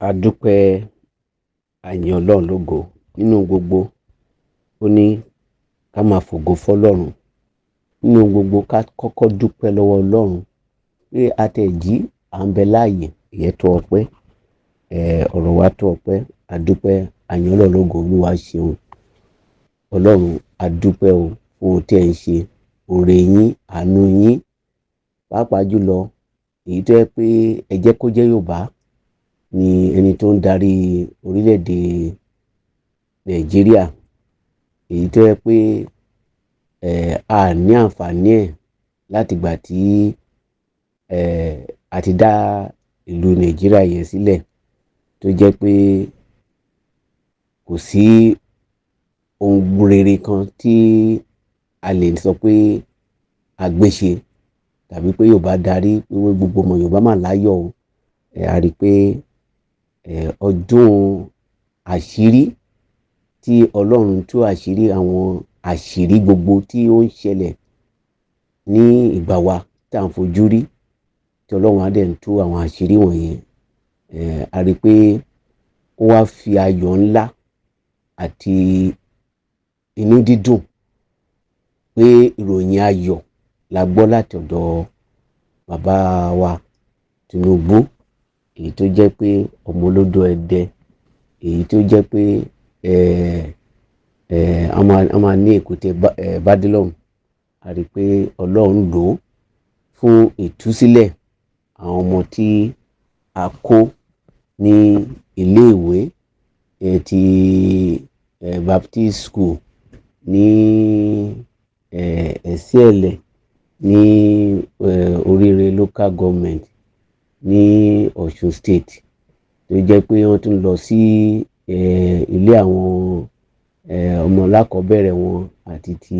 A dúpẹ́, a yìn Ọlọ́run lógo nínú gbogbo. Ó ní ká máa fògo fọ́lọ́run nínú gbogbo, ká kọ́kọ́ dúpẹ́ lọ́wọ́ Ọlọ́run pé a tẹ̀ jí, à ń bẹ láàyè, ìyẹn tó ọpẹ́. Ọ̀rọ̀ wa tó ọpẹ́. A dúpẹ́, a yìn Ọlọ́run lógo. Olúwa ṣeun. Ọlọ́run, a dúpẹ́ o fún ohun tí ẹ̀ ń ṣe, oore yín, àánú yín, pàápàá jùlọ èyí tó yẹ pé ẹ jẹ́ kó jẹ́ Yorùbá ni ẹni tó ń darí orílẹ̀-èdè Nàìjíríà, èyí tó yẹ pé a ní àǹfààní ẹ̀ látìgbà tí a ti dá ìlú Nàìjíríà yẹn sílẹ̀, tó jẹ́ pé kò sí ohun rere kan tí a lè sọ pé a gbé ṣe tàbí pé Yorùbá darí, pé gbogbo ọmọ Yorùbá mà láyọ̀ o. A rí i pé ọdún àṣírí tí Ọlọ́run tú àṣírí, àwọn àṣírí gbogbo tí ó ń ṣẹlẹ̀ ní ìgbà wa tá à ń fojú rí, tí Ọlọ́run á dẹ̀ ń tú àwọn àṣírí wọ̀nyẹn. A rí i pé ó wá fi ayọ̀ ńlá àti inú dídùn pé ìròyìn ayọ̀ la gbọ́ láti ọ̀dọ̀ bàbá wa Tinubu, èyí tó jẹ́ pé ọmọ olódò ẹdẹ, èyí tó jẹ́ pé a máa ní èkúté Bádílọ́mù. A rí i pé Ọlọ́run lò ó fún ìtúsílẹ̀ àwọn ọmọ tí a kó ní iléèwé ti Baptist School ní Ẹ̀síẹ̀lẹ̀ ní Oríire Local Government ní Ọ̀ṣun State, tó jẹ́ pé wọ́n tún lọ sí ilé àwọn ọmọ alákọ̀ọ́bẹ̀rẹ̀ wọn àti ti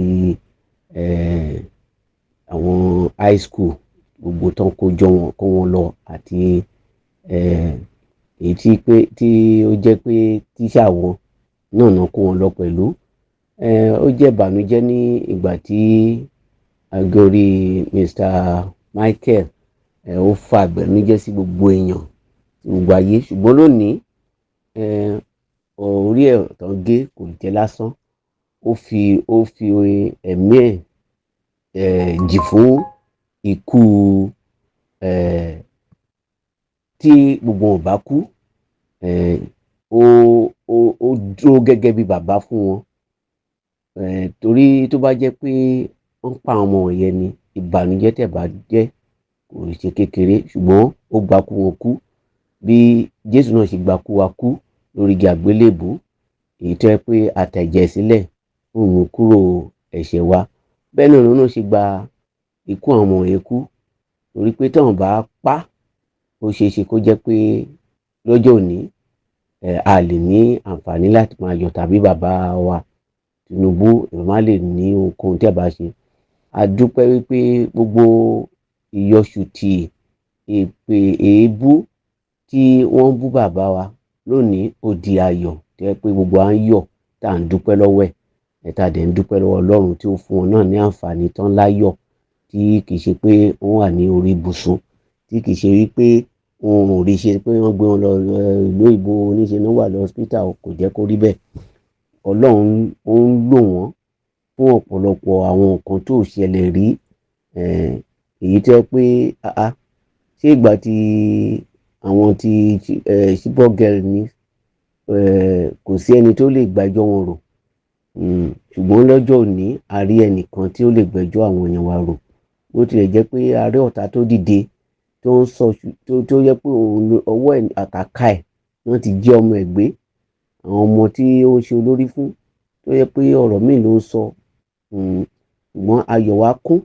àwọn high school gbogbo tán kó jọ wọn, kó wọn lọ, àti èyí tí pé tí ó jẹ́ pé tíṣà wọn náà náà kó wọn lọ pẹ̀lú. Ó jẹ́ ìbànújẹ́ ní ìgbà tí agori Mr. Michael, ó fa ìbànújẹ́ sí gbogbo èèyàn, sí gbogbo ayé. Ṣùgbọ́n lónìí, orí ẹ̀ tán gé kò jẹ́ lásán. Ó fi ẹ̀mí ẹ̀ jì fún ikú tí gbogbo wọn bá kú. Ó dúró gẹ́gẹ́ bí bàbá fún wọn, torí tó bá jẹ́ pé wọ́n pa àwọn ọmọ wọ̀nyẹn ni, ìbànújẹ́ tẹ̀ bá jẹ́ kò ṣe kékeré. Ṣùgbọ́n ó gba kú wọn kú, bí Jésù náà ṣe gba kú wa kú lórí igi àgbélébùú, èyí tó yẹ pé àtẹ̀jẹ̀ sílẹ̀ fún ìmúkúrò ẹ̀ṣẹ̀ wa. Bẹ́ẹ̀ náà lòun náà ṣe gba ikú àwọn ọmọ wọ̀nyẹn kú, torí pé táwọn bá pa, ó ṣeé ṣe kó jẹ́ pé lọ́jọ́ òní a lè ní àǹfààní láti máa yọ̀, tàbí bàbá wa Tinubu má lè ní ohunkóhun tí a bá ṣe. A dúpẹ́ wípé gbogbo ìyọṣùtì, èpè, èébú tí wọ́n ń bú bàbá wa lónìí, ó di ayọ̀ tó jẹ́ pé gbogbo wa ń yọ̀, tá à ń dúpẹ́ lọ́wọ́ ẹ̀, tá a dẹ̀ ń dúpẹ́ lọ́wọ́ Ọlọ́run tí ó fún wọn náà ní àǹfààní tán láyọ̀, tí kì í ṣe pé wọ́n wà ní orí ibùsùn, tí kì í ṣe wípé wọn ò rí ṣe pé wọ́n gbé wọn lọ ìlú òyìnbó, oníṣe náà wà lọ hospital. Kò jẹ́ kó rí bẹ́ẹ̀. Ọlọ́run ó ń lò wọ́n fún ọ̀pọ̀lọpọ̀ àwọn nǹkan tó ṣẹlẹ̀ rí, èyí tó jẹ́ pé ṣé ìgbà tí àwọn ti Chibok girl ní, kò sí ẹni tó lè gbàjọ́ wọn rò. Ṣùgbọ́n lọ́jọ́ òní, a rí ẹnìkan tí ó lè gbẹ́jọ́ àwọn èèyàn wa rò, bó tilẹ̀ jẹ́ pé a rí ọ̀tá tó dìde tó ń sọ, tó jẹ́ pé òun ọwọ́ ẹ̀ àkàkà ẹ̀ wọ́n ti jí ọmọ ẹ̀ gbé, àwọn ọmọ tí ó ń ṣe olórí fún, tó jẹ́ pé ọ̀rọ̀ míì ló ń sọ. Ṣùgbọ́n ayọ̀ wa kún,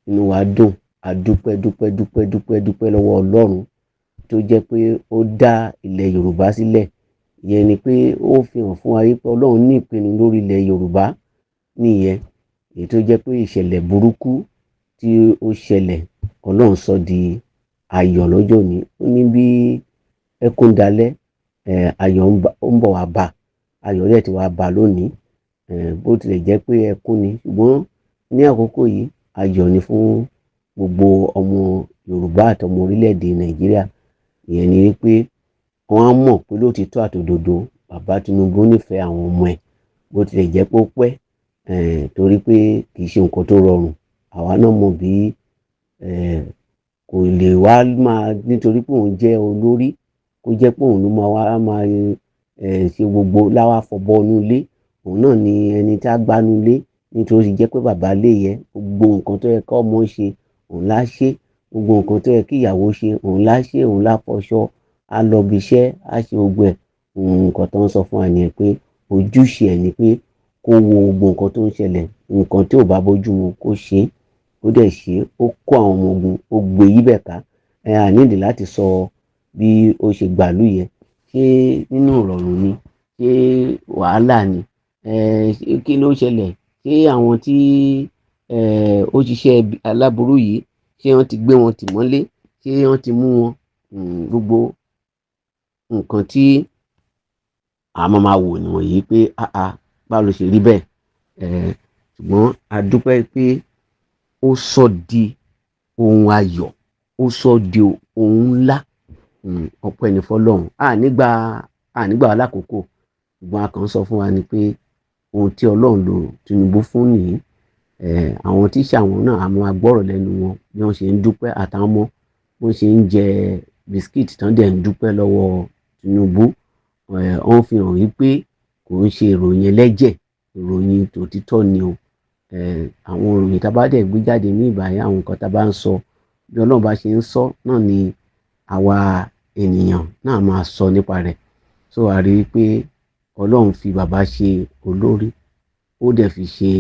inú wa dùn. A dúpẹ́, dúpẹ́, dúpẹ́, dúpẹ́, dúpẹ́ lọ́wọ́ Ọlọ́run tó jẹ́ pé ó dá ilẹ̀ Yorùbá sílẹ̀. Ìyẹn ni pé ó fi hàn fún wa wípé Ọlọ́run ní ìpinnu lórí ilẹ̀ Yorùbá nìyẹn, èyí tó jẹ́ pé ìṣẹ̀lẹ̀ burúkú tí ó ṣẹlẹ̀, Ọlọ́run sọ di ayọ̀ lọ́jọ́ òní. Ó ní bí ẹkún dalẹ́, ayọ̀ ń bọ̀ wá bá. Ayọ̀ dẹ̀ ti wá bá lónìí. Bó tilẹ̀ jẹ́ pé ẹkún ni, ṣùgbọ́n ní àkókò yìí, ayọ̀ ni fún gbogbo ọmọ Yorùbá àti ọmọ orílẹ̀-èdè Nàìjíríà. Ìyẹn ni wípé Wọ́n á mọ̀ pé lótìítọ́ àtòdodo bàbá Tinubu nífẹ̀ẹ́ àwọn ọmọ ẹ̀, bó tilẹ̀ jẹ́ pé ó pẹ́, torí pé kì í ṣe nǹkan tó rọrùn. Àwa náà mọ̀ bí kò lè wá máa nítorí pé òun jẹ́ olórí, kó jẹ́ pé òun ló máa wá máa ṣe gbogbo láwá fọbọ́ inú ilé. Òun náà ni ẹni tí á gbánú ilé, nítorí ó ti jẹ́ pé bàbá lè yẹ gbogbo nǹkan tó yẹ kí ọmọ ṣe, òun lá ṣe, gbogbo nǹkan tó yẹ kí ìyàwó ṣe, òun lá ṣe, òun lá fọṣọ, á lọ ibi iṣẹ́, á ṣe gbogbo ẹ̀. Nǹkan tó ń sọ fún wa nìyẹn pé ojúṣe ẹ̀ ni pé kó wo gbogbo nǹkan tó ń ṣẹlẹ̀, nǹkan tí ò bá bójú mu kó ṣe é, ó dẹ̀ ṣe é, ó kó àwọn ọmọ ogun, ó gbé yíbẹ̀ ká. A nídìí láti sọ bí ó ṣe gbàlú yẹn, ṣé nínú ìrọ̀rùn ni, ṣé wàhálà ni, kí ló ṣẹlẹ̀, ṣé àwọn tí ó ṣiṣẹ́ aláburú yìí, ṣé wọ́n ti gbé wọn tì mọ́lé, ṣé wọ́n ti mú wọn. Gbogbo nǹkan tí a máa máa wò nìwọ̀nyí pé áá báwo ló ṣe rí bẹ́ẹ̀. Ṣùgbọ́n a dúpẹ́ pé ó sọ di ohun ayọ̀, ó sọ di ohun ńlá. Ọpẹ́ ni f'Ọlọ́run. A nígbà wa lákòókò, ṣùgbọ́n a kàn ń sọ fún wa ni pé ohun tí Ọlọ́run lò Tinubu fún nìyí. Àwọn tíṣà wọn náà a máa gbọ́rọ̀ lẹ́nu wọn bí wọ́n ṣe ń dúpẹ́, àtàwọn ọmọ bó ṣe ń jẹ bisikíìtì tán dẹ̀ ń dúpẹ́ lọ́wọ́ Tinubu. Ó ń fi hàn wípé kò ń ṣe ìròyìn ẹlẹ́jẹ̀, ìròyìn tòtítọ́ ni o. Àwọn ìròyìn tá a bá dẹ̀ gbé jáde ní ìbáyìí, àwọn nǹkan tá a bá ń sọ, bí Ọlọ́run bá ṣe ń sọ náà ni àwa ènìyàn náà máa sọ nípa rẹ̀. So a rí i pé Ọlọ́run fi bàbá ṣe olórí, ó dẹ̀ fi ṣe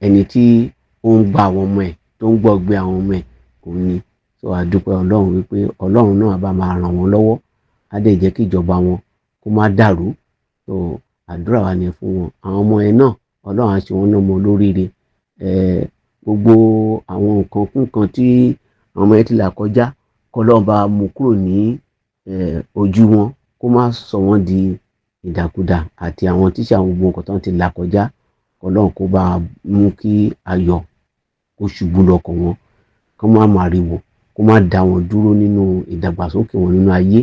ẹni tí ó ń gba àwọn ọmọ ẹ̀, tó ń gbọ́gbé àwọn ọmọ ẹ̀, òun ni. So a dúpẹ́ Ọlọ́run wípé Ọlọ́run náà bá máa ràn wọ́n lọ́wọ́, á dẹ̀ jẹ́ kí ìjọba wọn kó má dàrú. So àdúrà wa ni fún wọn. Àwọn ọmọ ẹ̀ náà, Ọlọ́run á ṣe wọ́n ní ọmọ olóríire. Gbogbo àwọn nǹkan kúnkan tí àwọn ọmọ ẹ̀ ti là kọjá, k'Ọlọ́run bá mú kúrò ní ojú wọn, kó má sọ wọ́n di ìdàkudà, àti àwọn tíṣà gbogbo nǹkan tó ń ti là kọjá, Ọlọ́run kó bá mú kí ayọ̀ kó ṣubú lọ́kàn wọn, kó má máa riwò, kó má dá wọn dúró nínú ìdàgbàsókè wọn nínú ayé.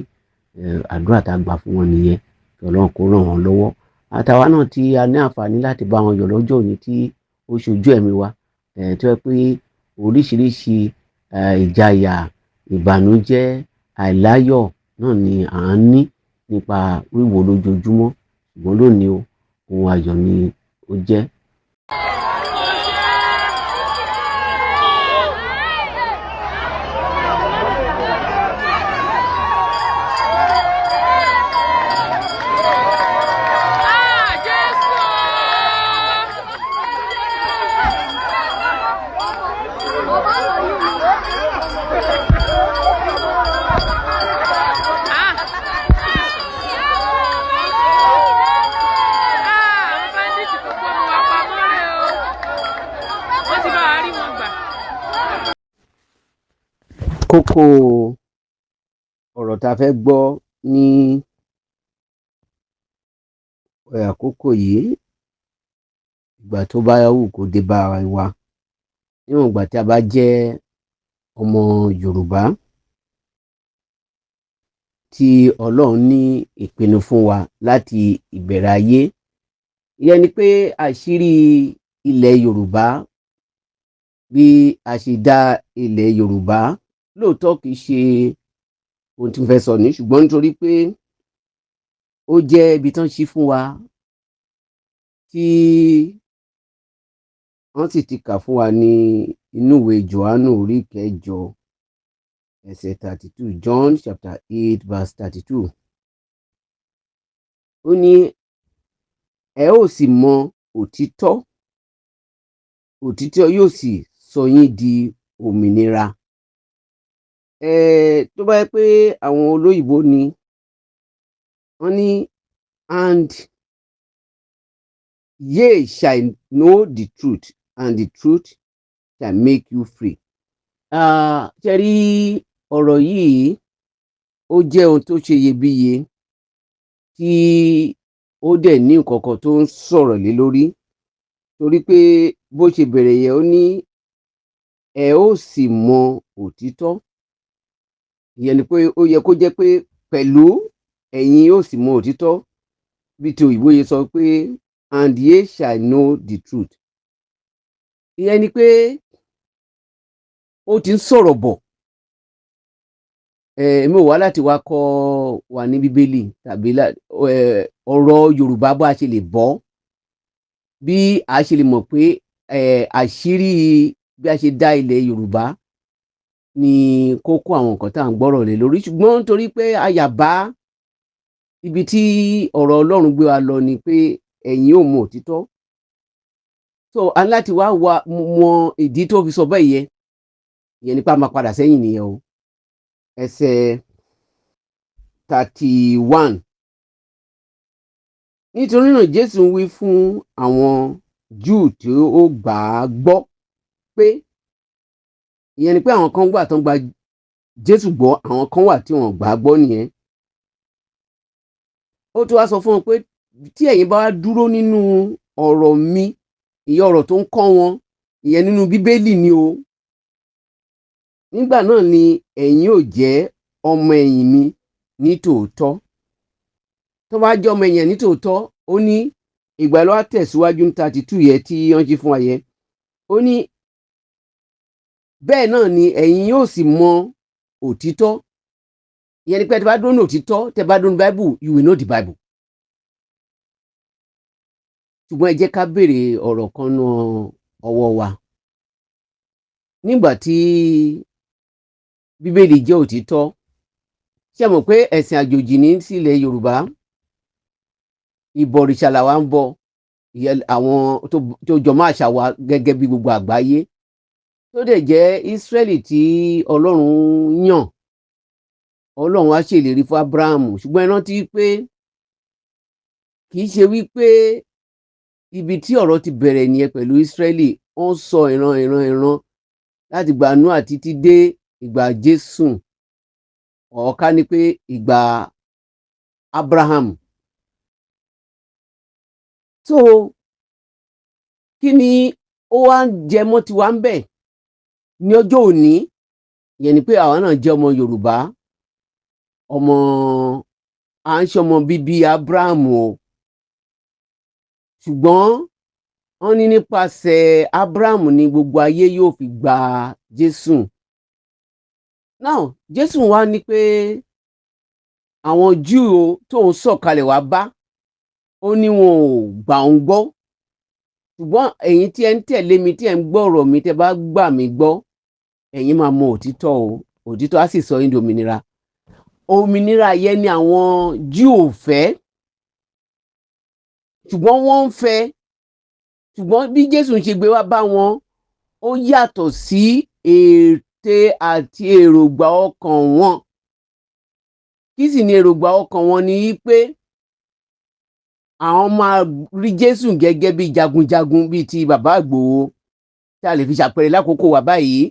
Àdúrà tá a gbà fún wọn nìyẹn, kí Ọlọ́run kó ràn wọ́n lọ́wọ́. Àtàwa náà tí a ní àǹfààní láti bá wọn yọ̀ lọ́jọ́ òní tí ó ṣojú ẹ̀mí wa, tó jẹ́ pé oríṣiríṣi ìjayà, ìbànújẹ́, àìláyọ̀ náà ni à ń ní nípa wíwò lójoojúmọ́. Ṣùgbọ́n lónìí o, ohun ayọ̀ ni ó jẹ́. Kókó ọ̀rọ̀ tá a fẹ́ gbọ́ ní àkókò yìí, ìgbà tó bá wù kó dé bá wa, níwọ̀n ìgbà tí a bá jẹ́ ọmọ Yorùbá tí Ọlọ́run ní ìpinnu fún wa láti ìbẹ̀rẹ̀ ayé. Ìyẹn ni pé àṣírí ilẹ̀ Yorùbá, bí a ṣe dá ilẹ̀ Yorùbá, lóòótọ́ kìí ṣe ohun tí mo fẹ́ sọ ní, ṣùgbọ́n nítorí pé ó jẹ́ ibi tán ṣí fún wa tí wọ́n sì ti kà fún wa ní inú ìwé Jòhánù orí kẹjọ ẹsẹ̀ 32, John chapter 8 verse 32. Ó ní ẹ ó sì mọ òtítọ́, òtítọ́ yóò sì sọ yín di òmìnira. Tó bá yẹ pé àwọn olóyìnbó ni wọ́n ní, and ye shall know the truth, and the truth shall make you free. Ṣe rí ọ̀rọ̀ yìí, ó jẹ́ ohun tó ṣe iyebíye tí ó dẹ̀ ní nǹkan kan tó ń sọ̀rọ̀ lé lórí, torí pé bó ṣe bẹ̀rẹ̀ yẹn, ó ní ẹ ó sì mọ òtítọ́. Ìyẹn ni pé ó yẹ kó jẹ́ pé Pẹ̀lú ẹ̀yin yóò sì mọ òtítọ́, bí ti òyìnbó yẹn sọ pé, "And ye shall know the truth." Ìyẹn ni pé ó ti ń sọ̀rọ̀ bọ̀. Èmi ò wá láti wá kọ́ wa ní Bíbélì tàbí ọ̀rọ̀ Yorùbá, bá a ṣe lè bọ́, bí a ṣe lè mọ̀ pé àṣírí bí a ṣe dá ilẹ̀ Yorùbá ní kókó àwọn nǹkan tá à ń gbọ́rọ̀ lé lórí. Ṣùgbọ́n nítorí pé àyàbá ibi tí ọ̀rọ̀ Ọlọ́run gbé wa lọ ni pé ẹ̀yin ò mọ òtítọ́, so a ní láti wá wa mọ ìdí tó fi sọ bẹ́ẹ̀ yẹn. Ìyẹn nípa máa padà sẹ́yìn nìyẹn o. Ẹsẹ̀ 31: Nítorí náà Jésù wí fún àwọn Júù tí ó gbà á gbọ́ pé, ìyẹn ni pé àwọn kan wà tó ń gba Jésù gbọ́, àwọn kan wà tí wọ́n gbà á gbọ́ nìyẹn. Ó tún wá sọ fún wọn pé tí ẹ̀yin bá wá dúró nínú ọ̀rọ̀ mi, ìyẹn ọ̀rọ̀ tó ń kọ́ wọn, ìyẹn nínú Bíbélì ni o, nígbà náà ni ẹ̀yin ò jẹ́ ọmọ ẹ̀yìn mi ní tòótọ́. Tó bá jẹ́ ọmọ ẹ̀yìn ní tòótọ́, ó ní ìgbà ló wá tẹ̀síwájú ní 32 yẹn tí wọ́n jí fún wa yẹn. Ó ní bẹ́ẹ̀ náà ni ẹ̀yin yóò sì mọ òtítọ́. Ìyẹn ni pé tẹ́ bá dúró ní òtítọ́, tẹ́ bá dúró ní Bible, you will know the Bible. Ṣùgbọ́n ẹ jẹ́ ká béèrè ọ̀rọ̀ kan náà ọwọ́ wa. Nígbà tí Bíbélì jẹ́ òtítọ́, ṣé ẹ mọ̀ pé ẹ̀sìn àjòjì ní sílẹ̀ Yorùbá? Ìbọ̀rìṣà làwa ń bọ, ìyẹn àwọn tó jọmọ́ àṣà wa gẹ́gẹ́ bí gbogbo àgbáyé, tó dẹ̀ jẹ́ Ísírẹ́lì tí Ọlọ́run yàn. Ọlọ́run á ṣèlérí fún Ábúráhámù. Ṣùgbọ́n ẹ rántí pé kì í ṣe wípé ibi tí ọ̀rọ̀ ti bẹ̀rẹ̀ nìyẹn pẹ̀lú Ísírẹ́lì. Wọ́n sọ ìran, ìran, ìran láti ìgbà Nóà títí dé ìgbà Jésù, ọ̀ọ́ká ní pé ìgbà Abraham. So kí ni ó wá ń jẹ mọ́ tiwa ń bẹ̀ ní ọjọ́ òní? Ìyẹn ni pé àwa náà jẹ́ ọmọ Yorùbá, ọmọ à ń ṣọmọ bíbí Abraham o. Ṣùgbọ́n wọ́n ní nípasẹ̀ Abraham ní gbogbo ayé yóò fi gba Jésù. Now, Jésù wá ní pé àwọn Júù tóun sọ̀kalẹ̀ wá bá, ó ní wọn ò gbà òun gbọ́. Ṣùgbọ́n ẹ̀yin tí ẹ ń tẹ̀lé mi, tí ẹ ń gbọ́ ọ̀rọ̀ mi, tẹ́ bá gbà mí gbọ́, ẹ̀yin máa mọ òtítọ́ o, òtítọ́ á sì sọ yín di òmìnira. Òmìnira yẹn ni àwọn Júù ò fẹ́, ṣùgbọ́n wọ́n ń fẹ́. Ṣùgbọ́n bí Jésù ń ṣe gbé wá bá wọn, ó yàtọ̀ sí ète àti èròǹgbà ọkàn wọn. Kí sì ni èròǹgbà ọkàn wọn? Ni pé àwọn máa rí Jésù gẹ́gẹ́ bí jagunjagun, bíi ti bàbá Ìgbòho tí a lè fi ṣàpẹẹrẹ lákòókò wa báyìí.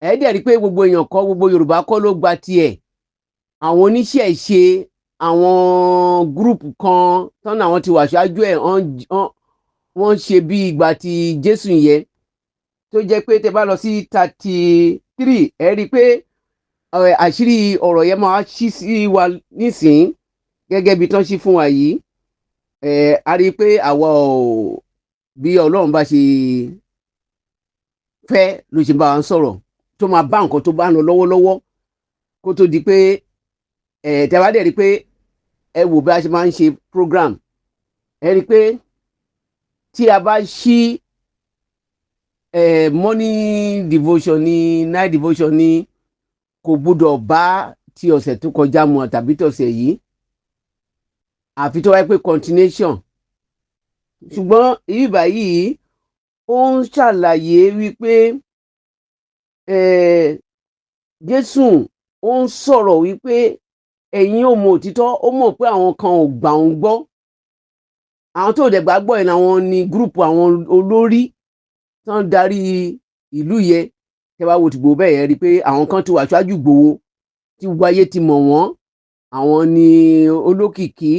Ẹ dẹ̀ rí i pé gbogbo èèyàn kọ́, gbogbo Yorùbá kọ́ ló gba tiẹ̀. Àwọn oníṣẹ̀ṣe, àwọn group kan tọ́nà, àwọn ti wà ṣáájú ẹ̀, wọ́n ṣe bí ìgbà tí Jésù yẹn, tó jẹ́ pé tẹ́ bá lọ sí 33, ẹ rí i pé àṣírí ọ̀rọ̀ yẹn máa ṣí sí wa nísìnyí gẹ́gẹ́ bí tán ṣí fún wa yìí. A rí i pé àwa ò, bí Ọlọ́run bá ṣe fẹ́ ló ṣe bá wa ń sọ̀rọ̀, tó máa bá nǹkan tó bá ń lọ lọ́wọ́lọ́wọ́ kó tó di pé tẹ́ bá dẹ̀ rí i pé ẹ wò bí a ṣe máa ń ṣe program, ẹ rí i pé tí a bá ṣí morning devotion ní, night devotion ní, kò gbúdọ̀ bá ti ọ̀sẹ̀ tó kọjá mu tàbí tọ̀sẹ̀ yìí, àfi tó wáyé pé continuation. Ṣùgbọ́n ibi báyìí, ó ń ṣàlàyé wípé Jésù ó ń sọ̀rọ̀ wípé ẹ̀yin ò mọ òtítọ́. Ó mọ̀ pé àwọn kan ò gbà òun gbọ́. Àwọn tó dẹ̀ gbàgbọ́ yẹn, àwọn ní group àwọn olórí tó ń darí ìlú yẹn. Tẹ́ bá wo ti Ìgbòho bẹ́ẹ̀ yẹn, rí i pé àwọn kan ti wà ṣáájú Ìgbòho tí gbogbo ayé ti mọ̀ wọ́n, àwọn ní olókìkí.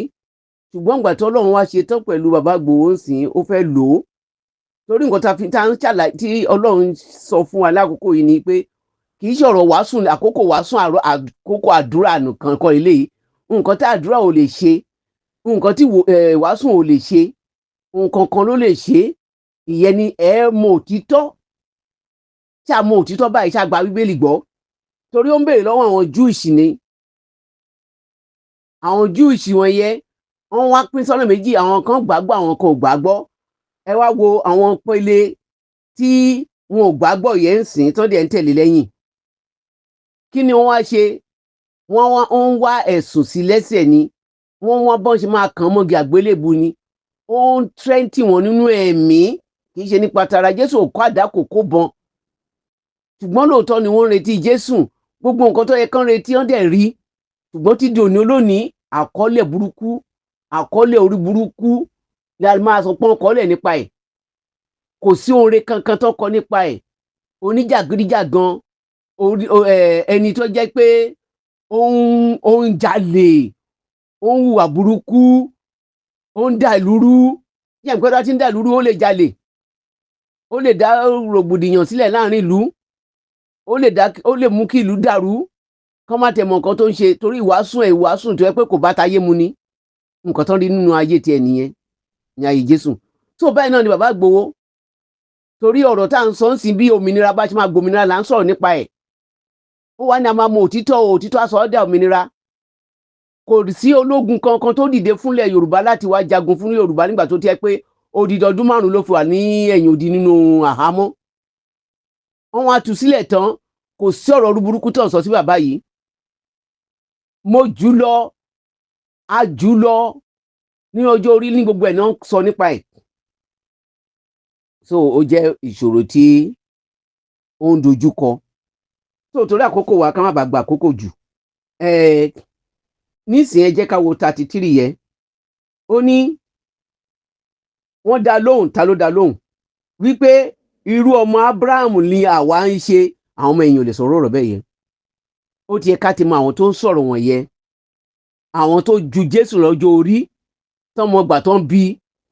Ṣùgbọ́n ìgbà tí Ọlọ́run wá ṣe tán pẹ̀lú bàbá Ìgbòho ń sìn, ó fẹ́ lò ó torí nǹkan tá a fi tá a ń ṣàlàyé tí Ọlọ́run sọ fún wa lákòókò yìí ni pé Kì í ṣe ọ̀rọ̀ wàásù, àkókò wàásù, àkókò àdúrà nìkan kọ́ eléyìí. Nǹkan tí àdúrà ò lè ṣe, nǹkan tí wàásù ò lè ṣe, nǹkan kan ló lè ṣe. Ìyẹn ni ẹ mọ òtítọ́. Ṣé a mọ òtítọ́ báyìí? Ṣá gba Bíbélì gbọ́? Torí ó ń béèrè lọ́wọ́ àwọn Jewish ni. Àwọn Jewish wọn yẹ, wọ́n wá pín sọ́nà méjì. Àwọn kan gbàgbọ́, àwọn kan ò gbàgbọ́. Ẹ wá wo àwọn pele tí wọn ò gbàgbọ́ yẹn ń sìn tó dẹ̀ ń tẹ̀lé lẹ́yìn. Kí ni wọ́n wá ṣe? Wọ́n wá ń wá ẹ̀sùn sí lẹ́sẹ̀ ni. Wọ́n wá bọ́n ṣe máa kàn mọ́gi àgbélébù ni. Ó ń tírẹ́ǹtì wọn nínú ẹ̀mí, kì í ṣe nípa tara. Jésù ò kó àdá, kò kó bọn, ṣùgbọ́n lóòótọ́ ni wọ́n ń retí Jésù. Gbogbo nǹkan tó yẹ kán retí, wọ́n dẹ̀ rí. Ṣùgbọ́n tí dòní olónìí, àkọọ́lẹ̀ burúkú, àkọọ́lẹ̀ orí burúkú la máa sọ pọ́n kọ́lẹ̀ nípa ẹ̀. Kò sí oore kankan tó kọ nípa ẹ̀. Oníjàgídíjàgan, ẹni tó jẹ́ pé ó ń jalè, ó ń hùwà burúkú, ó ń dà ìlú rú. Yẹn pé tó ti ń dà ìlú rú, ó lè jalè, ó lè dá rògbòdìyàn sílẹ̀ láàrin ìlú, ó lè mú kí ìlú dàrú, kọ́ má tẹ̀ mọ̀ nǹkan tó ń ṣe, torí ìwàásù ẹ̀, ìwàásù tó yẹ pé kò bá tayé mu ni. Nǹkan tó ń rí nínú ayé tiẹ̀ nìyẹn ní ayé Jésù. Tó báyìí náà ni bàbá Ìgbòho, torí ọ̀rọ̀ tá à ń sọ ń sìn bí òmìnira bá ṣe máa gbòmìnira là ń sọ̀rọ̀ nípa ẹ̀. Ó wá ní a máa mọ òtítọ́, òtítọ́ aṣọ ọ̀dà òmìnira. Kò sí ológun kankan tó dìde fúnlẹ̀ Yorùbá láti wá jagun fún Yorùbá nígbà tó tiẹ̀ pé odidi ọdún 5 ló fi wà ní ẹ̀yìn odi nínú àhámọ́. Wọ́n wá tú sílẹ̀ tán, kò sí ọ̀rọ̀ burúkú tó ń sọ sí bàbá yìí. Mo jù lọ, a jù lọ ní ọjọ́ orí, ní gbogbo ẹ̀ náà sọ nípa ẹ̀. So ó jẹ́ ìṣòro tí ó ń dojú kọ. So torí àkókò wa, ká má bàa gba àkókò jù, nísìnyí, ẹ jẹ́ ká wo 33 yẹn. Ó ní wọ́n dá lóhùn. Ta ló dá lóhùn? Wípé irú ọmọ Abraham ni àwa ń ṣe. Àwọn ọmọ èèyàn ò lè sọ̀rọ̀ ọ̀rọ̀ bẹ́ẹ̀ yẹn. Ó ti yẹ ká ti mọ àwọn tó ń sọ̀rọ̀ wọ̀nyẹn, àwọn tó ju Jésù lọ́jọ́ orí, tọ́mọ gbà tó ń bí,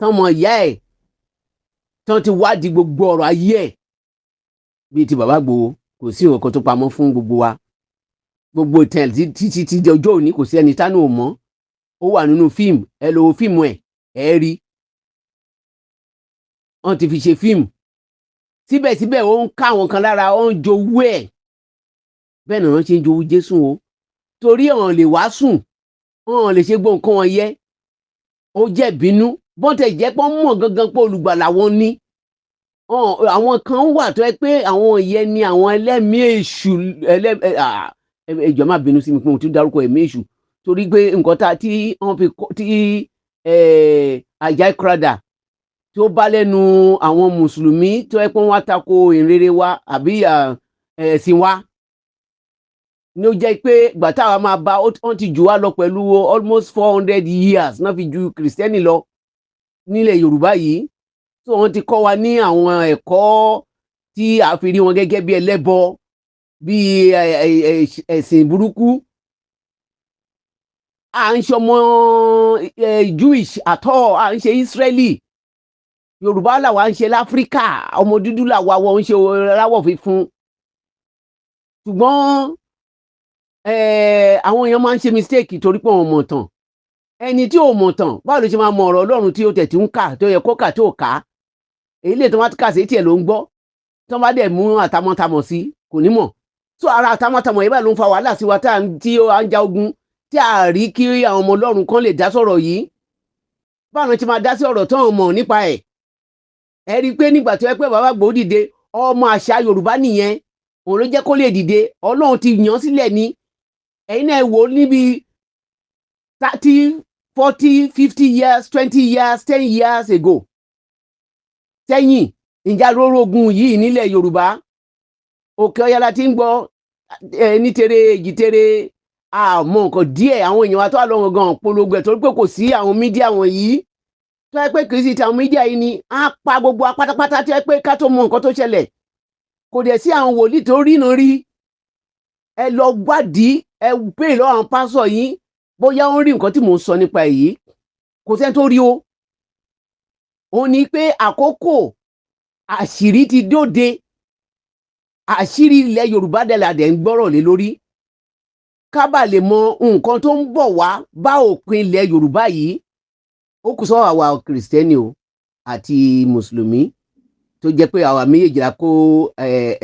tọ́mọ ìyá ẹ̀, tọ́n ti wádìí gbogbo ọ̀rọ̀ ayé ẹ̀. Bíi ti bàbá Ìgbòho, kò sí nǹkan tó pamọ́ fún gbogbo wa. Gbogbo ìtàn títí tí ọjọ́ òní, kò sí ẹni tánú ò mọ̀. Ó wà nínú fíìmù. Ẹ lọ wo fíìmù ẹ̀, ẹ rí wọ́n ti fi ṣe fíìmù. Síbẹ̀síbẹ̀, ó ń ká àwọn kan lára, ó ń jowú ẹ̀. Bẹ́ẹ̀ náà wọ́n ṣe ń jowú Jésù o, torí ọ̀hún lè wá sùn, ọ̀hún lè ṣe gbọ́ nǹkan wọn yẹ. Ó jẹ́ bínú bọ́n tẹ̀ jẹ́ pọ́n mọ̀ gangan pé olùgbàlà wọn ní. Àwọn kan wà tó yẹ pé àwọn yẹn ni àwọn ẹlẹ́mìí èṣù. Ẹ jọ̀ọ́, má bínú sí mi pé mo tún dárúkọ ẹ̀mí èṣù, torí pé nǹkan tá tí wọ́n fi tí Ajayi Crowther tí ó bá lẹ́nu àwọn mùsùlùmí tó yẹ pé wọ́n wá tako ìrere wa àbí ẹ̀sìn wa ní, ó jẹ́ pé gbà táwa máa bá wọ́n ti jù wá lọ pẹ̀lú almost 400 years náà fi ju kìrìsìtẹ́nì lọ nílẹ̀ Yorùbá yìí. So wọ́n ti kọ́ wa ní àwọn ẹ̀kọ́ tí a fi rí wọn gẹ́gẹ́ bí ẹlẹ́bọ, bí ẹ̀sìn burúkú. À ń ṣọmọ Jewish àtọ́, à ń ṣe Israeli. Yorùbá làwa ń ṣe láfíríkà. Ọmọ dúdú làwa, wọ́n ń ṣe aláwọ̀ funfun. Ṣùgbọ́n àwọn èèyàn máa ń ṣe mistake torí pé wọn mọ̀ tán. Ẹni tí ò mọ̀ tán, báwo ló ṣe máa mọ ọ̀rọ̀ Ọlọ́run tí ó tẹ̀ tí ń kà tó yẹ kó kà tó kà á? Èyí lè tó wá kà sí tiẹ̀ ló ń gbọ́. Tó bá dẹ̀ mú àtàmọ́tàmọ̀ sí, kò ní mọ̀. Tó ara àtàmọ́tàmọ̀ yìí báyìí ló ń fa wàhálà sí wa tí à ń ja ogun tí a rí kí àwọn ọmọ Ọlọ́run kan lè dá sọ̀rọ̀ yìí. Báwọn ti máa dá sí ọ̀rọ̀ tó ń mọ̀ nípa ẹ̀? Ẹ rí i pé nígbà tó yẹ pé bàbá Ìgbòho dìde, ọmọ àṣà Yorùbá nìyẹn, òun ló jẹ́ kó lè dìde. Ọlọ́run ti yàn sílẹ̀ ni. Ẹ̀yin náà wò ó níbi 30, 40, 50 years, 20 years, 10 years ago sẹ́yìn, ìjà rórógun yìí nílẹ̀ Yorùbá, Òkè Ọya la ti ń gbọ́ ẹ ní tere èjì tere. Àmọ́ nǹkan díẹ̀ àwọn èèyàn wa tó wà lọ́wọ́ gan polongo ẹ̀, torí pé kò sí àwọn media wọ̀nyí. Tó yẹ pé kì í sì ti àwọn media yìí ni, á pa gbogbo wa pátápátá. Tó yẹ pé ká tó mọ nǹkan tó ṣẹlẹ̀, kò dẹ̀ sí àwọn wòlíì tó ríran rí. Ẹ lọ wádìí, ẹ béèrè lọ́wọ́ àwọn pásọ̀ yín bóyá ó ń rí nǹkan tí mò ń sọ nípa èyí. Kò sẹ́ni tó rí o. Òun ni pé àkókò àṣírí ti dóde. Àṣírí ilẹ̀ Yorùbá dẹ̀ la dẹ̀ ń gbọ́rọ̀ lé lórí, ká bà lè mọ nǹkan tó ń bọ̀ wá bá òpin ilẹ̀ Yorùbá yìí. Ó kù sọ́wọ́ àwa Kìrìsìtẹ́nì o àti Mùsùlùmí, tó jẹ́ pé àwa méjèèjì la kó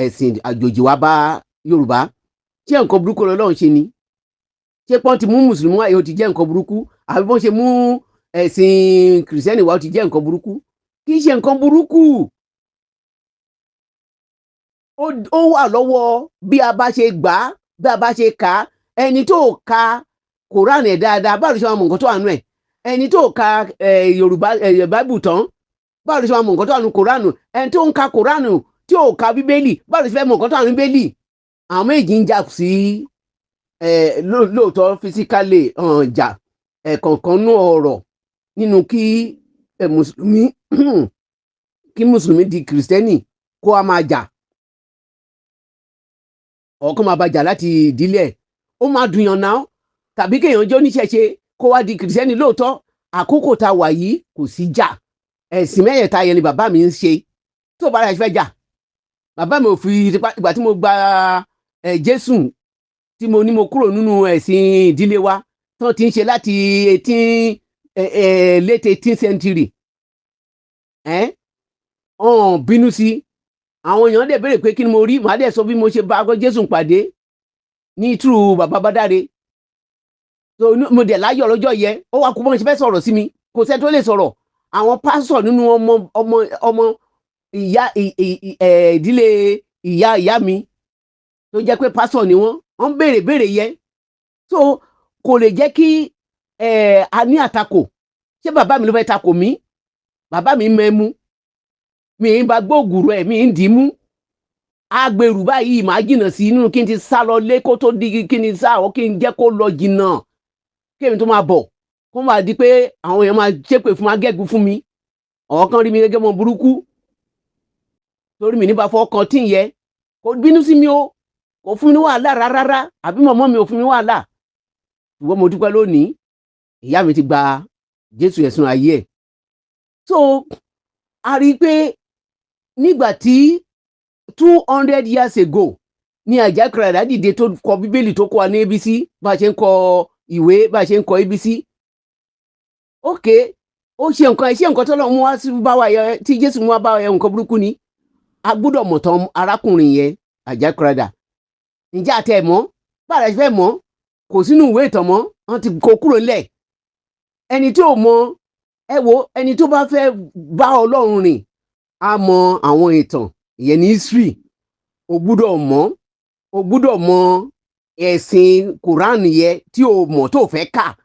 ẹ̀sìn àjòjì wá bá Yorùbá. Ṣé nǹkan burúkú lọ́lọ́run ṣe ni? Ṣé pọ́n ti mú Mùsùlùmí wáyé, ó ti jẹ́ nǹkan burúkú? Àbí bọ́n ṣe mú ẹ̀sìn Kìrìsìtẹ́nì wá, ó ti jẹ́ nǹkan burúkú? Kì í ṣe nǹkan burúkú. Ó wà lọ́wọ́ bí a bá ṣe gbà á, bí a bá ṣe kà á. Ẹni tó ka Koran ẹ̀ dáadáa, báwo ló ṣe máa mọ nǹkan tó wà nù ẹ̀? Ẹni tó ka Yorùbá Báíbù tán, báwo ló ṣe máa mọ nǹkan tó wà nù Koran? Ẹni tó ń ka Koran tí ò ka Bíbélì, báwo ló ṣe fẹ́ mọ nǹkan tó wà nù Bíbélì? Àwọn méjì ń jà sí lóòótọ́, physically jà ẹ̀kọ̀ọ̀kan nú ọ̀rọ̀ nínú kí Mùsùlùmí, kí Mùsùlùmí di Kìrìsìtẹ́nì, kó a máa jà, ọ̀kan máa bá jà láti ìdílé ẹ̀, ó máa dùnyàn náà, tàbí kéèyàn jẹ́ oníṣẹ̀ṣe kó wá di Kìrìsìtẹ́nì. Lóòótọ́, àkókò tá a wà yìí, kò sí jà. Ẹ̀sìn mẹ́yẹ̀ẹ̀ta yẹn ni bàbá mi ń ṣe. Tó bá rẹ̀ fẹ́ jà, bàbá mi ò fi ìgbà tí mo gba ẹ̀ Jésù, tí mo ní mo kúrò nínú ẹ̀sìn ìdílé wa tí wọ́n ti ń ṣe láti 18 late 18th century, ẹ̀ ọ̀n bínú sí. Àwọn èèyàn dẹ̀ béèrè pé kí ni mo rí, màá dẹ̀ sọ bí mo ṣe bá Jésù pàdé ní true bàbá Bádáre. So mo dẹ̀ láyọ̀ lọ́jọ́ yẹ. Ó wá kú bọ́n ṣe fẹ́ sọ̀rọ̀ sí mi, kò sẹ́ni tó lè sọ̀rọ̀. Àwọn pásọ̀ nínú ọmọ ọmọ ọmọ ìyá ìdílé ìyá ìyá mi tó jẹ́ pé pásọ̀ ni wọ́n, wọ́n béèrè béèrè yẹ. So kò lè jẹ́ kí a ní àtakò. Ṣé bàbá mi ló fẹ́ takò mí? Bàbá mi mẹ́mú mi ń bá gbóògùrò ẹ̀, mi ń dì í mú agbèrú báyìí, màá jìnnà sí inú kí n ti sá lọ lé kó tó di kí n sá ọ, kí n jẹ́ kó lọ jìnnà, kí èmi tó máa bọ̀, kó máa di pé àwọn èèyàn máa ṣépè fún, agẹ́gùn fún mi, ọ̀kan rí mi gẹ́gẹ́ mọ́ burúkú torí mi nípa fọ́ kan tí ń yẹ. Kò bínú sí mi o, kò fún mi ní wàhálà rárá, àbí mọ̀mọ́ mi ò fún mi wàhálà. Ṣùgbọ́n mo dúpẹ́ lónìí, ìyá mi ti gba Jésù ẹ̀sùn ayé ẹ̀. So a rí i pé nígbà tí 200 years ago ní Àjàyí Crowther dìde, tó kọ Bíbélì, tó kọ wa ní ABC, bá a ṣe ń kọ ìwé, bá a ṣe ń kọ ABC. Ok, ó ṣe nǹkan ẹ, ṣe nǹkan tó lọ́ọ́ mú wá sí bá wa yẹ, tí Jésù mú wá bá wa yẹ, nǹkan burúkú ni. A gbọ́dọ̀ mọ̀ tán arákùnrin yẹn, Àjàyí Crowther. Ǹjẹ́ àtẹ ẹ̀ mọ́? Bára ẹ fẹ́ mọ̀, kò sínú ìwé ìtàn mọ́, wọ́n ti kó kúrò nílẹ̀. Ẹni tí ò mọ ẹ wo, ẹni tó bá fẹ́ bá Ọlọ́run rìn, á mọ àwọn ìtàn ìyẹn ní history. O gbúdọ̀ mọ̀, o gbúdọ̀ mọ ẹ̀sìn Quran yẹ tí o mọ̀ tó fẹ́ kà.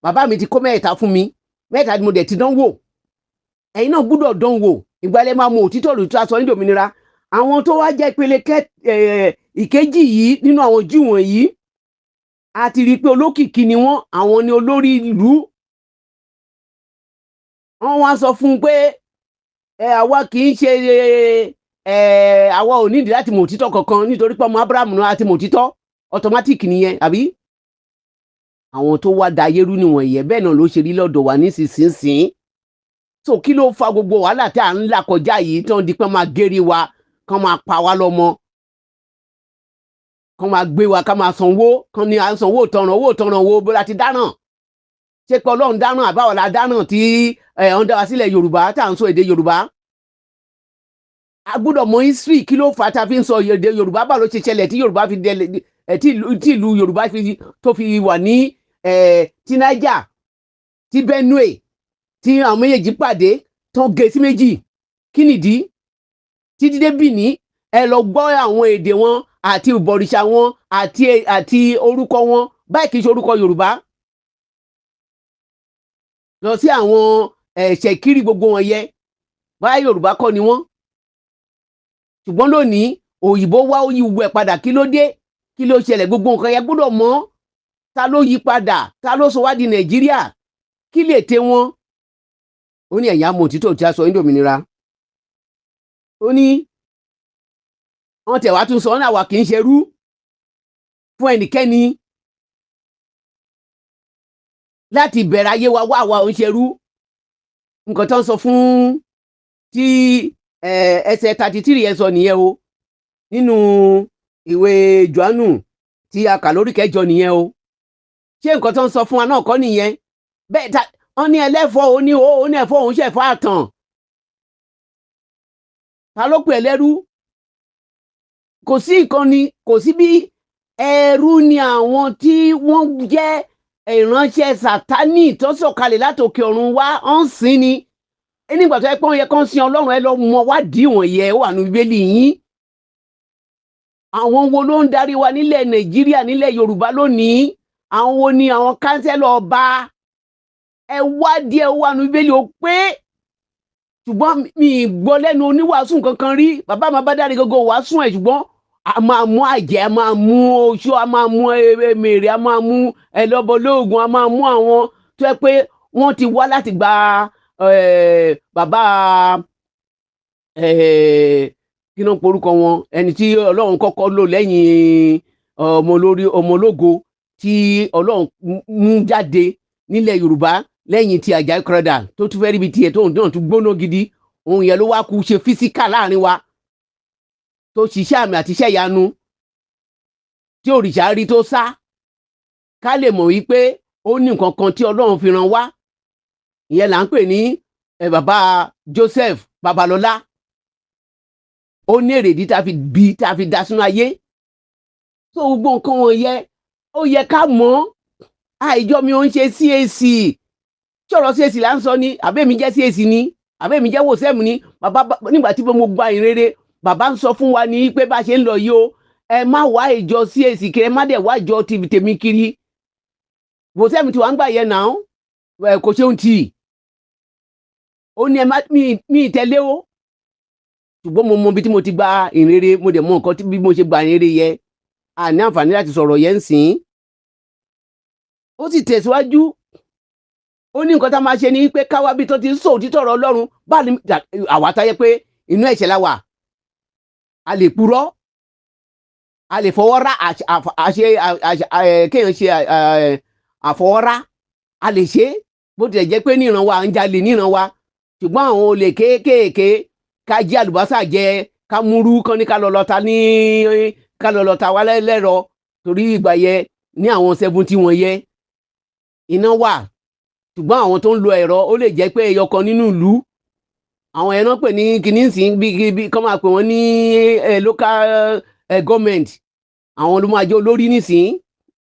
Bàbá mi ti kó mẹ́ta fún mi, mẹ́ta ni mo dẹ̀ ti dán wò. Ẹ̀yin náà gbúdọ̀ dán wò. Ìgbàlẹ̀ máa mọ òtítọ́ lòtítọ́ aṣọ ní òmìnira. Àwọn tó wá jẹ́ ìpele ìkejì yìí nínú àwọn Júù wọ̀nyí, a ti rí i pé olókìkí ni wọ́n, àwọn ni olórí ìlú. Wọ́n wá sọ fún un pé ẹ, àwa kì í ṣe ẹ, àwa ò nídìí láti mọ̀ òtítọ́ kankan, nítorí pé ọmọ Abraham náà àti mọ̀ òtítọ́ automatic nìyẹn, àbí? Àwọn tó wá da ayérú níwọ̀n ìyẹn, bẹ́ẹ̀ náà ló ṣe rí lọ́dọ̀ wa nísinsìnyí. So kí ló fa gbogbo wàhálà tí à ń là kọjá yìí, tí wọ́n di pé máa gérí wa, kán máa pa wá lọ́mọ, kán máa gbé wa, ká máa sanwó, kán ní à ń sanwó ìtanràn, owó ìtanràn wo bó la ti dáràn? Ṣé pé Ọlọ́run dáràn, àbáwọ̀ la dáràn tí ẹ̀ ń dá wa sílẹ̀ Yorùbá tá à ń sọ èdè Yorùbá? A gbọ́dọ̀ mọ history. Kí ló fà á tá a fi ń sọ èdè Yorùbá? Báwo ló ṣe ṣẹlẹ̀ tí Yorùbá fi dẹlẹ̀ ẹ̀, tí ìlú Yorùbá fi tó fi wà ní ẹ̀, tí Niger, tí Benue, tí àwọn méjèèjì pàdé tán gé sí méjì? Kí nìdí títí dé Bìní? Ẹ lọ gbọ́ àwọn èdè wọn àti ìbọ̀rìṣà wọn àti orúkọ wọn báyìí, kì í ṣe orúkọ Yorùbá. Lọ sí àwọn ẹ̀ṣẹ̀ kiri gbogbo wọn yẹ báyìí, Yorùbá kọ́ ni wọ́n. Ṣùgbọ́n lónìí, òyìnbó wá, ó yí wẹ̀ padà. Kí ló dé? Kí ló ṣẹlẹ̀? Gbogbo nǹkan yẹn gbọ́dọ̀ mọ̀. Ta ló yí padà? Ta ló sọ wá di Nàìjíríà? Kí lè tẹ wọn? Ó ní ẹ̀yà mọ̀ òtítọ́ tí a sọ ní òmìnira. Ó ní wọ́n tẹ̀ wá tún sọ ọ́nà, àwa kì í ṣerú fún ẹnikẹ́ni láti bẹ̀rẹ̀ ayé wa wá, àwa ò ń ṣerú. Nǹkan tó ń sọ fún tí ẹsẹ̀ 33 yẹn sọ nìyẹn o. Nínú ìwé Jòhánù tí a kà lórí 8 nìyẹn o. Ṣé nǹkan tó ń sọ fún wa náà kọ́ nìyẹn? Bẹ́ẹ̀ ta wọ́n ní ẹlẹ́fọ́, ó ní ó ní ẹ̀fọ́ òun ṣẹ̀fọ́ àtàn. Ta ló pè lẹ́rú? Kò sí nǹkan ni, kò sí bí ẹrú ni. Àwọn tí wọ́n jẹ́ ìránṣẹ́ Sátánì tó sọ̀kalẹ̀ látòkè ọ̀run wá ń sìn ni. Nígbà tó yẹ pé wọ́n yẹ kán sin Ọlọ́run, ẹ lọ mọ wádìí wọ̀nyẹ, ó wà ní Bíbélì yín. Àwọn wo ló ń darí wa nílẹ̀ Nàìjíríà, nílẹ̀ Yorùbá lónìí? Àwọn wo ni àwọn councillor ọba? Ẹ wádìí ẹ, ó wà ní Bíbélì ó pé. Ṣùgbọ́n mi ì gbọ́ lẹ́nu oníwàásù kankan rí. Bàbá mi bá dáre gógó wàásù ẹ̀, ṣùgbọ́n a máa mú àjẹ́, a máa mú oṣó, a máa mú emèrè, a máa mú ẹlọ́bọlóògùn, a máa mú àwọn tó yẹ pé wọ́n ti wá láti gba bàbá, kí ló ń porúkọ wọn, ẹni tí Ọlọ́run kọ́kọ́ lò lẹ́yìn ọmọ olórí, ọmọ ológo tí Ọlọ́run mú jáde nílẹ̀ Yorùbá lẹ́yìn tí Àjàyí Crowther tó tún fẹ́ ríbi tiẹ̀ tó náà tún gbóná gidi. Òun yẹn ló wá kú ṣe physical láàrin wa, tó ṣiṣẹ́ àmì àti iṣẹ́ ìyanu tí òrìṣà rí tó sá, ká lè mọ̀ wípé ó ní nǹkan kan tí Ọlọ́run fi ràn wá. Ìyẹn là ń pè ní bàbá Joseph Babalọ́lá. Ó ní èrèdí tá a fi bí, tá a fi dá sínú ayé. Tó gbogbo nǹkan wọn yẹ, ó yẹ ká mọ̀. Àìjọ mi ò ń ṣe CAC. Ṣọ̀rọ̀ CAC là ń sọ ni, àbẹ́mi jẹ́ CAC ni, àbẹ́mi jẹ́ wòsẹ́mù ni? Bàbá, nígbà tí mo gba ìrere, bàbá ń sọ fún wa ní pé bá ṣe ń lọ yìí o, ẹ má wá ìjọ CAC kiri, ẹ má dẹ̀ wá ìjọ tèmi kiri. Wòsẹ́mù tí wàá ń gbà yẹn náà ẹ kò ṣeun tì í. Ó ní ẹ má mi tẹ̀lé o. Ṣùgbọ́n mo mọ ibi tí mo ti gba ìrere, mo dẹ̀ mọ nǹkan tí bí mo ṣe gba ìrere yẹ. A ní àǹfààní láti sọ̀rọ̀ yẹn ń sìn. Ó sì tẹ̀síwájú, ó ní nǹkan tá a máa ṣe ni pé káwá bí tó ti ń sọ òtítọ́ ọ̀rọ̀ Ọlọ́run bá ní. Àwa táyé pé inú ẹ̀ṣẹ̀ la wà, a lè purọ́, a lè fọwọ́ rá, àṣe kéèyàn ṣe àfọwọ́rá, a lè ṣe. Bó tilẹ̀ jẹ́ pé níran wa, à ń jalè níran wa, ṣùgbọ́n àwọn olè kéékèèké, ká jí àlùbọ́sà jẹ, ká múrú kán ní ká lọ lọta ní ká lọ lọta wá lẹ́rọ, torí ìgbà yẹ ní àwọn 70 wọn yẹ, iná wà, ṣùgbọ́n àwọn tó ń lo ẹ̀rọ, ó lè jẹ́ pé ẹyọ kan nínú ìlú. Àwọn ẹran pè ní kìíní sí bí bí kọ́ máa pè wọ́n ní local government. Àwọn ló máa jẹ́ olórí nísìn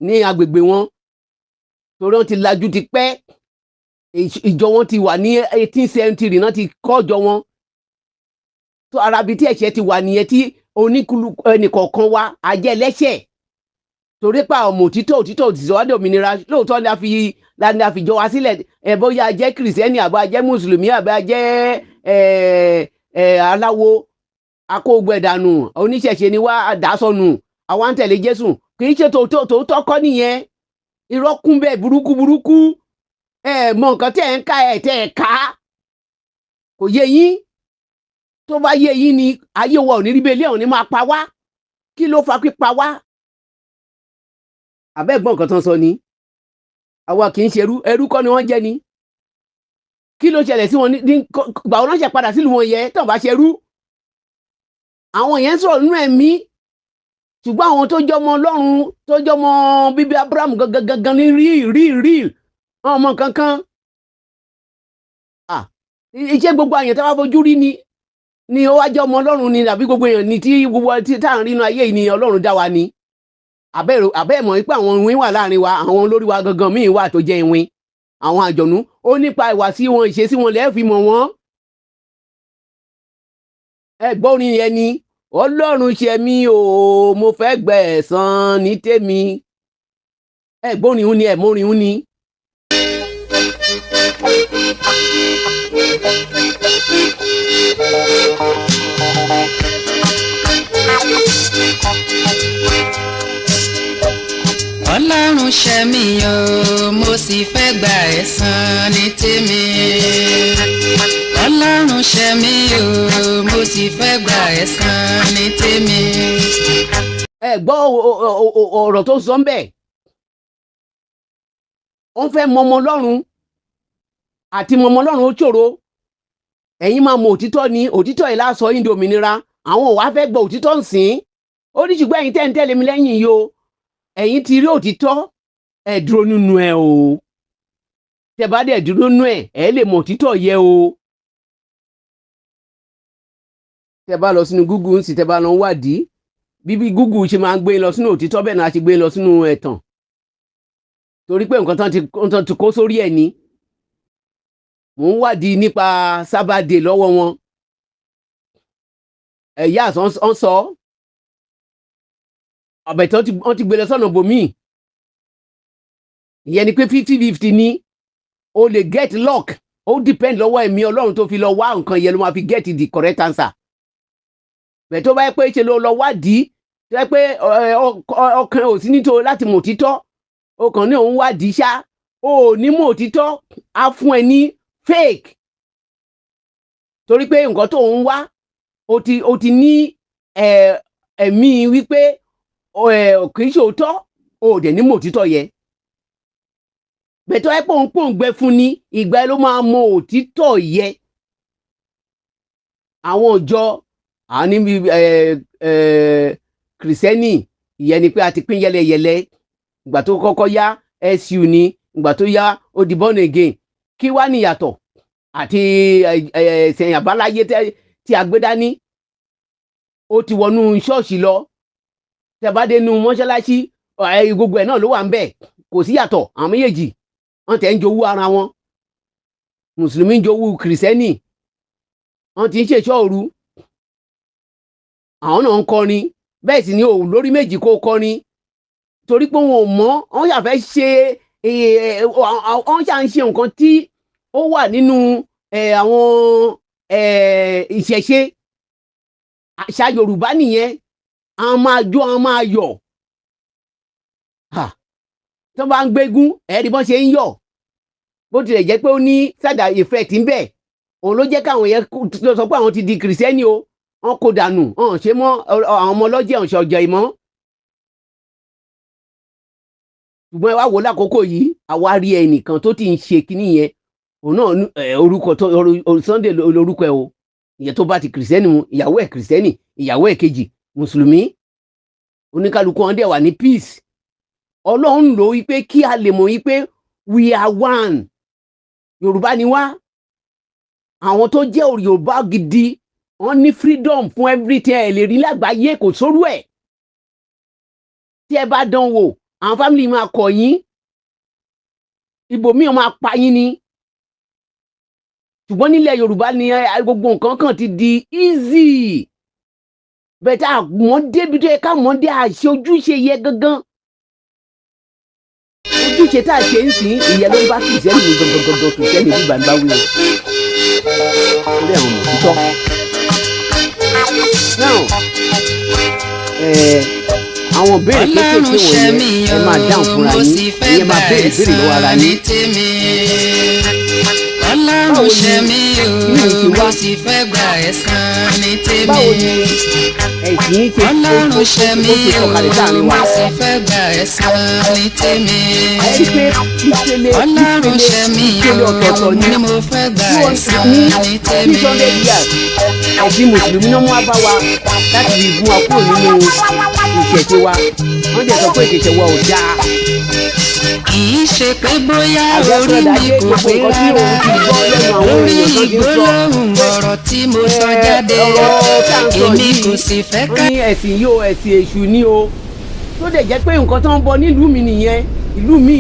ní agbègbè wọn, torí wọ́n ti lajú ti pẹ́. Ìjọ wọn ti wà ní 18th century náà ti kọ́ ìjọ wọn. Tó arabi tí ẹ̀ṣẹ̀ ti wà nìyẹn, tí oníkúlùkù ẹnìkọ̀ọ̀kan wa ajẹ́ ẹlẹ́ṣẹ̀, torí pa ọmọ òtítọ́. Òtítọ́ òtítọ́ wá dé òmìnira. Lóòótọ́ ni a fi jọ wá sílẹ̀ ẹ, bóyá a jẹ́ Kìrìsìtẹ́nì, àbá a jẹ́ Mùsùlùmí, àbá a jẹ́ ẹ ẹ aláwo akógbẹ̀dànù, oníṣẹ̀ṣe ni wá àdásọnù, àwa ń tẹ̀lé Jésù. Kì í ṣe tòótọ́ kọ́ nìyẹn. Irọ́ kún bẹ́ẹ̀ burúkú burúkú. Ẹ mọ nǹkan tẹ́ ẹ̀ ń ká ẹ̀ tẹ́ ẹ̀ ká kò yé yín. Tó bá yé yín ni, ayé wa ò ní rí bẹ́ẹ̀, ilé ọ̀hún ni máa pa wá. Kí ló fa pípa wá? Àbẹ́gbọ́n nǹkan tán sọ ni, àwa kì í ṣe ẹrú. Ẹrú kọ́ ni wọ́n jẹ́ ni. Kí ló ṣẹlẹ̀ sí wọn ní gbà wọn ṣe padà sílùú wọn yẹ tán bá ṣe ẹrú? Àwọn yẹn ń sọ̀rọ̀ nínú ẹ̀mí, ṣùgbọ́n àwọn tó jọmọ Ọlọ́run, tó jọmọ bíbí Abraham gangan gangan ní rí rí rí ọmọ kankan. Iṣẹ́ gbogbo àyàn tó bá fojú rí ni ó wá jẹ́ ọmọ Ọlọ́run ni, àbí gbogbo èèyàn ni tí gbogbo tí tá à ń rí inú ayé yìí ni Ọlọ́run dá wa ni? Àbẹ́ mọ̀ pé àwọn ìwín wà láàrin wa. Àwọn olórí wa gangan míì wà tó jẹ́ ìwín, àwọn àjọ̀nú. Ó nípa ìwàsí wọn, ìṣesí wọn lẹ́ẹ̀ fi mọ̀ wọ́n. Ẹ gbọ́ orin yẹn ni, "Ọlọ́run ṣe mí o, mo fẹ́ gbẹ̀san ní tèmi." Ẹ gbọ́ orin ni, ẹ mọ̀ orin ni. Ọlọ́run ṣe mí o, mo sì fẹ́ gba ẹ̀san ní tèmi. Ọlọ́run ṣe mí o, mo sì fẹ́ gba ẹ̀san ní tèmi. Ẹ gbọ́ ọ̀rọ̀ tó sọ ń bẹ̀. Ó ń fẹ́ mọ ọmọ Ọlọ́run àti mọ ọmọ Ọlọ́run. Ó ṣòro. Ẹ̀yin máa mọ òtítọ́ ni, òtítọ́ yìí lásọ yín di òmìnira. Àwọn ò wá fẹ́ gbọ́ òtítọ́ ń sìn. Ó ní ṣùgbọ́n ẹ̀yin tẹ́ ń tẹ̀lé mi lẹ́yìn yìí o, ẹ̀yin ti rí òtítọ́, ẹ dúró nínú ẹ o. Tẹ́ bá dẹ̀ dúró nínú ẹ, ẹ lè mọ̀ òtítọ́ yẹ o. Tẹ́ bá lọ sínú Google ń sì, tẹ́ bá lọ ń wádìí bíbí Google ṣe máa ń gbé lọ sínú òtítọ́, bẹ́ẹ̀ náà ṣe gbé lọ sínú ẹ̀tàn, torí pé nǹkan tán ti kó sórí ẹ̀ ni. Mò ń wádìí nípa sábàdé lọ́wọ́ wọn, ẹ̀yà ọ̀n sọ ọ̀bẹ̀ tí wọ́n ti gbé lọ sọ́nà bòmíì. Ìyẹn ni pé 50-50 ni o lè get luck. Ó depend lọ́wọ́ ẹ̀mí Ọlọ́run tó fi lọ wá nǹkan yẹn ló máa fi get the correct answer. Bẹ́ẹ̀ tó bá yẹ pé ṣe ló lọ wádìí, tó yẹ pé ọkàn ò sí nítorí láti mọ̀ òtítọ́, ọkàn ní òun wádìí ṣá, o ò ní mọ̀ òtítọ́, á fún ẹ ní fake, torí pé nǹkan tó ń wá, o ti ní ẹ̀mí wípé kì í ṣe òótọ́, o ò dẹ̀ ní mọ̀ òtítọ́ yẹ. Bẹ́ẹ̀ tó yẹ pé òun pòǹgbẹ fún ni, ìgbà yẹn ló máa mọ òtítọ́ yẹ. Àwọn ìjọ àwọn níbi kìrìsìtẹ́nì, ìyẹn ni pé a ti pín yẹlẹyẹlẹ. Ìgbà tó kọ́kọ́ yá, SU ni. Ìgbà tó yá, ó di born again. Kí wá níyàtọ̀ àti ẹ̀sìn àbáláyé tí a gbé dání? Ó ti wọnú ṣọ́ọ̀ṣì lọ. Tẹ́ bá dé inú mọ́ṣáláṣí, gbogbo ẹ̀ náà ló wà ń bẹ̀, kò sí yàtọ̀. Àwọn méjèèjì, wọ́n tẹ̀ ń jowú ara wọn. Mùsùlùmí ń jowú kìrìsìtẹ́nì, wọ́n ti ń ṣèṣọ́ òru, àwọn náà ń kọrin. Bẹ́ẹ̀ sì ni òun lórí méjì kó kọrin, torí pé wọn ò mọ̀. Wọ́n ṣàfẹ́ ṣe, wọ́n ṣà ń ṣe nǹkan tí ó wà nínú àwọn ìṣẹ̀ṣe, àṣà Yorùbá nìyẹn. Àwọn máa jó, àwọn máa yọ̀. Tó bá ń gbégún, ẹ̀rí bọ́n ṣe ń yọ̀. Bó tilẹ̀ jẹ́ pé ó ní side effect ń bẹ, òun ló jẹ́ káwọn yẹn sọ pé àwọn ti di kìrìsìtẹ́nì o. Wọn kò dànù, wọn ṣe mọ́. Àwọn ọmọ ọlọ́jẹ̀ ọ̀ṣẹ̀ ọ̀jẹ̀ ìmọ̀. Ṣùgbọ́n ẹ wá wò, lákòókò yìí, àwa rí ẹnìkan tó ti ń ṣe kinní yẹn. Òun náà, orúkọ tó Sunday lórúkọ ẹ o. Ìyẹn tó bá ti kìrìsìtẹ́nì mu, ìyàwó ẹ̀ kìrìsìtẹ́nì, ìyàwó ẹ̀ kejì mùsùlùmí. Oníkálukú wọn dẹ̀ wà ní peace. Ọlọ́run lò wípé kí a lè mọ̀ wípé we are one. Yorùbá ni wá. Àwọn tó jẹ́ Yorùbá gidi, wọ́n ní freedom fún everything. Ẹ̀ lè rí lágbàáyé, kò sórú ẹ̀. Tí ẹ bá dán wò, àwọn family máa kọ̀ yín, ibòmíì máa pa yín ni. Ṣùgbọ́n nílẹ̀ Yorùbá ni gbogbo nǹkan kan ti di easy bẹ́ẹ̀ tá a mọ̀ débi tó yẹ ká mọ̀ dé. Àṣẹ ojúṣe yẹ gangan, ojúṣe tá a ṣe ń sìn, ìyẹn ló ń bá kìrìsìtẹ́nì mi gangan gangan. Kìrìsìtẹ́nì bí gbàgbá wí o, torí àwọn ọmọ òtítọ́ now. Àwọn béèrè kéékèèké wọ̀nyẹn, ẹ máa dáhùn fúnra yín. Ìyẹn máa béèrè béèrè lọ́wọ́ ara yín. Ọlọ́run ṣe mí o, mo sì fẹ́ gba ẹ̀san ní tèmi. Báwo ni ẹ̀sìn yìí ṣe Ọlọ́run ṣe mí ṣe o, sọ̀kalẹ̀ sáàrin wa? mo sì fẹ́ gba ẹ̀san ní tèmi. Ẹ rí pé ìpele Ọlọ́run ìpele ṣe mí ìpele o, ọ̀tọ̀ọ̀tọ̀ ni. ní mo fẹ́ gba ẹ̀san ní ní tèmi. 600 years, ẹ̀sìn mùsùlùmí náà mú wá bá wa láti fi mú wa kúrò nínú ìṣẹ̀ṣe wa. Wọ́n dẹ̀ sọ pé ìṣẹ̀ṣe wa ò dáa. Kì í ṣe pé bóyá orí Àjẹsọ̀dá mi dé kò gbogbo pé nǹkan tí rárá òun ti gbọ́ lẹ́nu àwọn lórí èèyàn tó ti ń sọ ìgbólóhùn ọ̀rọ̀ tí mo sọ jáde, ọ̀rọ̀ tá à ń sọ èmi yìí, kò sì fẹ́ wọ́n ká ní ẹ̀sìn yóò, ẹ̀sìn èṣù ni o, tó dẹ̀ jẹ́ pé nǹkan tó ń bọ nílùú mi nìyẹn, ìlú mi.